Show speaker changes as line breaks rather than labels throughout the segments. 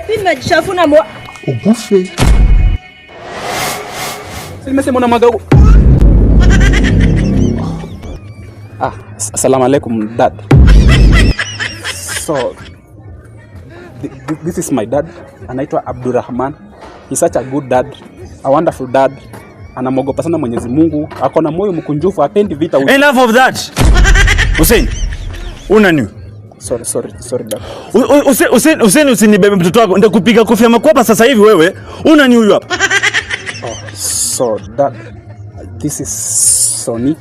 Mimi najishafuna mwa
Ogufe.
Nimesema unamwaga huko. Ah, assalamu alaikum, dad. So this is my dad. Anaitwa Abdurrahman. He's such a good dad, a wonderful dad. Anamwogopa sana Mwenyezi Mungu, ako na moyo mkunjufu, hapendi vita.
Enough of that. Hussein. Una nini?
Sorry, sorry, sorry, dad.
Hussein, Hussein, Hussein, usinibebe mtoto wako. Nitakupiga kofi ya makwapa sasa hivi wewe. Una nini huyu hapa?
Oh, so dad, this is Sony.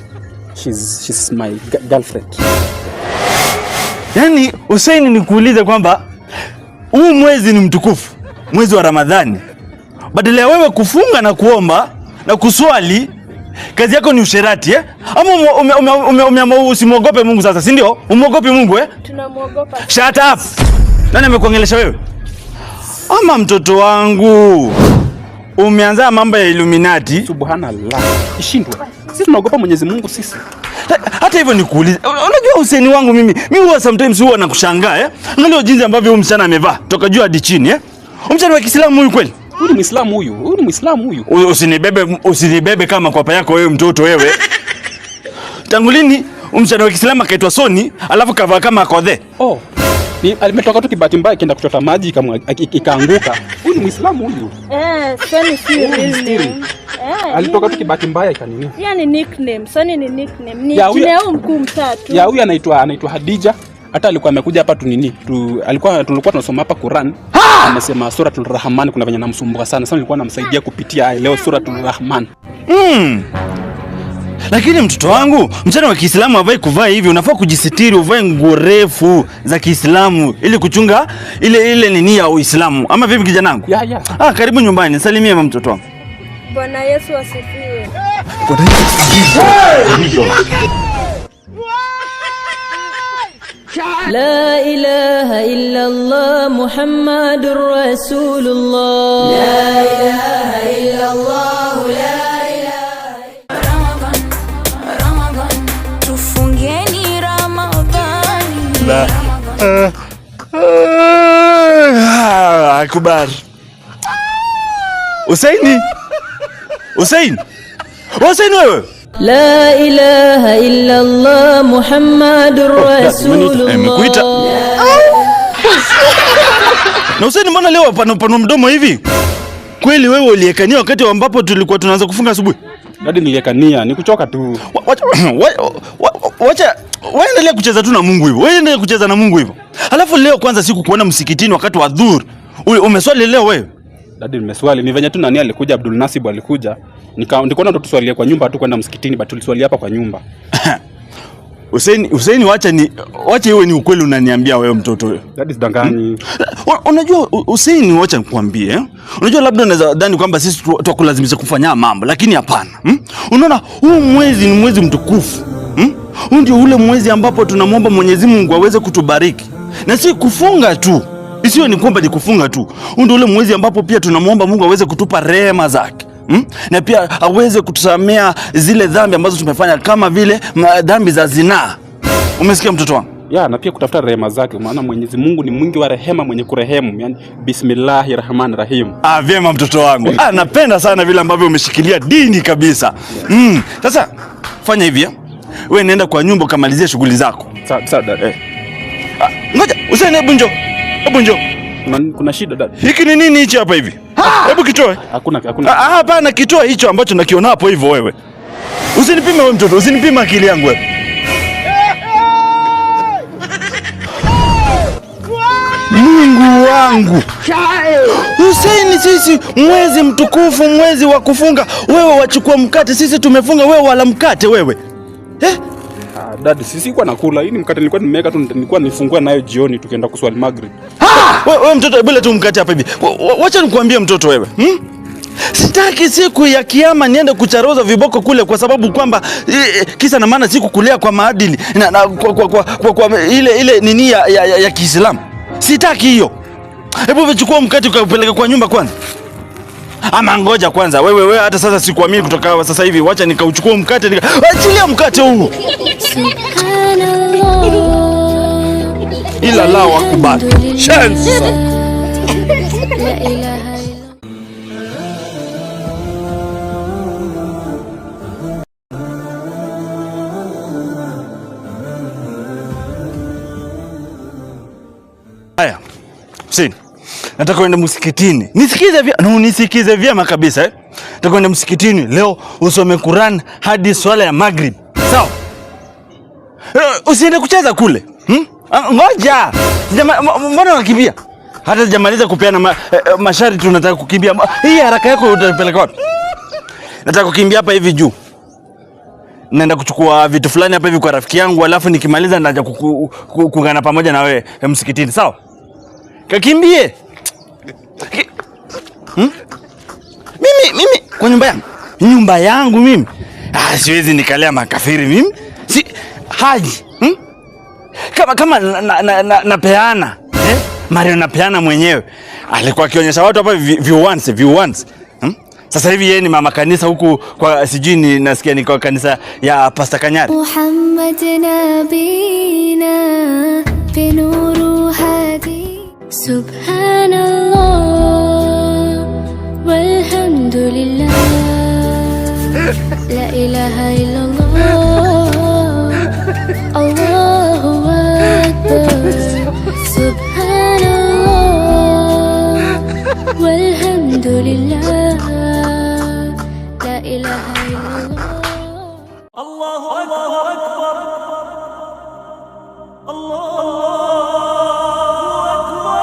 She's my girlfriend.
Yaani Hussein, nikuulize kwamba huu mwezi ni mtukufu, mwezi wa Ramadhani. Badala ya wewe kufunga na kuomba na kuswali, kazi yako ni usherati, eh? Ama umeamua usimwogope Mungu sasa, si ndio? Umwogopi Mungu, eh?
Tunamwogopa.
Shut up. Nani amekuongelesha wewe? Ama mtoto wangu umeanza mambo ya Illuminati?
Subhanallah. Ishindwe. Sisi tunaogopa Mwenyezi Mungu sisi.
Hata hivyo nikuulize, unajua Hussein wangu mimi huwa sometimes huwa nakushangaa, eh? Angalia jinsi ambavyo huyu msichana amevaa toka juu hadi chini, eh? Huyu msichana wa Kiislamu huyu kweli?
Huyu ni Muislamu huyu. Huyu ni Muislamu huyu.
Usinibebe, usinibebe kama kwapa yako wewe mtoto wewe. Tangu lini huyu msichana wa Kiislamu akaitwa Soni alafu kavaa kama kodhe?
Oh. Ni alimetoka tu kibahati mbaya akienda kuchota maji ikaanguka. Huyu ni Muislamu huyu.
Eh, Sony si
Huyu ni
real
mstiri.
name. Eh,
Alitoka tu kibahati mbaya ikanini.
Hiyo ni nickname. Sony ni nickname. Ni
Ya, huyu-
jina yao mkuu mtatu.
Ya, huyu anaitwa Hadija. Hata alikuwa amekuja hapa tu nini? Tu alikuwa tulikuwa tunasoma hapa Quran. Amesema Suratul Rahman, kuna venye namsumbua sana. Sasa nilikuwa namsaidia kupitia leo Suratul Rahman.
Lakini mtoto wangu, msichana wa Kiislamu havai kuvaa hivi, unafaa kujisitiri, uvae nguo refu za Kiislamu ili kuchunga ile nini ya Uislamu. Ama vipi kijana wangu?
Ya.
Ah, karibu nyumbani, salimie mama mtoto wangu.
Bwana Yesu asifiwe.
لا إله إلا الله محمد رسول الله لا إله إلا الله لا
Ramadan, Ramadan, tufungeni Ramadhani.
Ah, akbar. Husaini. Husain. Husain wewe.
لا إله إلا الله محمد رسول
Eh, nimekuita.
الله.
Na Husaini, mbona leo pano mdomo hivi? Kweli wewe uliekania wakati ambapo tulikuwa tunaanza kufunga asubuhi?
Dadi, niliekania, ni kuchoka tu.
Wacha wewe endelea kucheza tu na Mungu hivyo. Wewe endelea kucheza na Mungu hivyo. Alafu leo kwanza sikukuona msikitini wakati wa dhuhur. Umeswali leo wewe?
Dadi, nimeswali. Ni venye tu nani alikuja, Abdul Nasib alikuja. Nikaona ndo tuswalie kwa nyumba tu kwenda msikitini, but tuliswalia hapa kwa nyumba.
Hussein, Hussein, wacha iwe ni ukweli unaniambia wewe mtoto wewe.
Dadi, sidanganyi.
Unajua Hussein, wacha nikwambie, eh? Unajua labda unaweza dhani kwamba sisi twakulazimisha kufanya mambo, lakini hapana. Unaona huu mwezi ni mwezi mtukufu. Huu ndio ule mwezi ambapo tunamwomba Mwenyezi Mungu aweze kutubariki. Na si kufunga tu. Isiwe ni kwamba ni kufunga tu. Huu ndio ule mwezi ambapo pia tunamwomba Mungu aweze kutupa rehema zake. Na pia aweze kutusamea zile dhambi ambazo tumefanya kama vile dhambi za zinaa. Umesikia mtoto wangu?
Ya, na pia kutafuta rehema zake, maana Mwenyezi Mungu ni mwingi wa rehema, mwenye kurehemu. Yani bismillahirrahmanirrahim.
Ah, vyema mtoto wangu. Ah, napenda sana vile ambavyo umeshikilia dini kabisa. Sasa fanya hivi, eh. Wewe nenda kwa nyumba ukamalizie shughuli zako.
Sawa sawa, dad.
Eh. Ah, ngoja, Hussein, hebu njoo. Hebu njoo.
Kuna shida, dad?
Hiki ni nini hichi hapa hivi? Hebu kitoe.
Hakuna, hakuna.
Ah, hapana, kitoe hicho ambacho nakiona hapo hivyo wewe. Usinipime wewe mtoto, usinipime akili yangu wewe. Mungu wangu. Hussein, sisi mwezi mtukufu, mwezi wa kufunga, wewe wachukua mkate, sisi tumefunga, wewe wala mkate wewe. Eh?
Ah, dad, sisi kwa nakula. Hii ni mkate nilikuwa nimeweka tu, nilikuwa nifungue nayo jioni tukienda kuswali maghrib.
Wewe mtoto, hebu leta mkate hapa hivi. Wacha nikuambie mtoto wewe. Sitaki siku ya kiyama niende kucharoza viboko kule kwa sababu kwamba kisa na maana sikukulea kwa maadili na kwa ile nini ya Kiislamu. Sitaki hiyo. Hebu chukua mkate ukapeleka kwa nyumba kwanza. Ama ngoja kwanza wewe hata sasa sikuamini kutoka sasa hivi. Wacha nikauchukua mkate achilia mkate huo.
Subhanallah.
Ila la wakubali. Chance.
Alhamdulillah.
Hussein. Nataka uende msikitini. Nisikize vyema, no, nisikize vyema kabisa eh. Nataka uende msikitini leo usome Quran hadi swala ya Maghrib. Sawa? Usiende kucheza kule. Hmm? Ngoja. Mbona unakimbia? Hata sijamaliza kupeana masharti unataka kukimbia. Hii haraka yako utapeleka wapi? Nataka kukimbia hapa hivi juu. Naenda kuchukua vitu fulani hapa hivi kwa rafiki yangu, alafu nikimaliza naja kuungana pamoja na wewe msikitini, sawa? Kakimbie. Hmm? Mimi kwa nyumba yangu. Nyumba yangu mimi. Ah, siwezi nikalea makafiri mimi. Si Haji. Hmm? Kama napeana, eh? Mario napeana mwenyewe. Alikuwa akionyesha watu hapa view once, view once. Hmm? Sasa hivi yeye ni mama kanisa huku kwa sijui ni nasikia ni kwa kanisa ya Pastor Kanyari.
محمد نبينا بنور هادي سبحان الله والحمد لله لا إله إلا الله الله أكبر سبحان الله والحمد لله لا إله إلا الله.
الله أكبر، الله أكبر.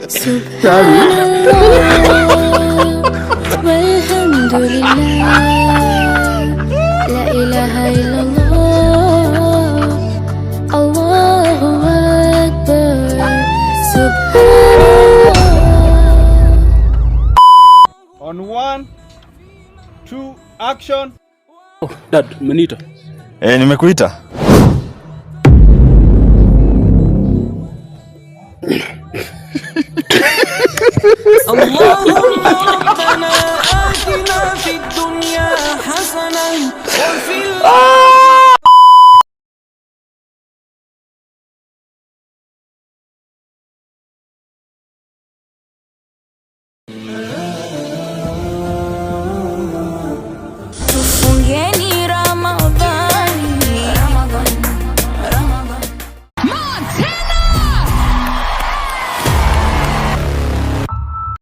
سبحان الله والحمد لله لا إله إلا الله الله أكبر سبحان الله.
On one, two, action.
Dad, umeniita?
Eh, nimekuita.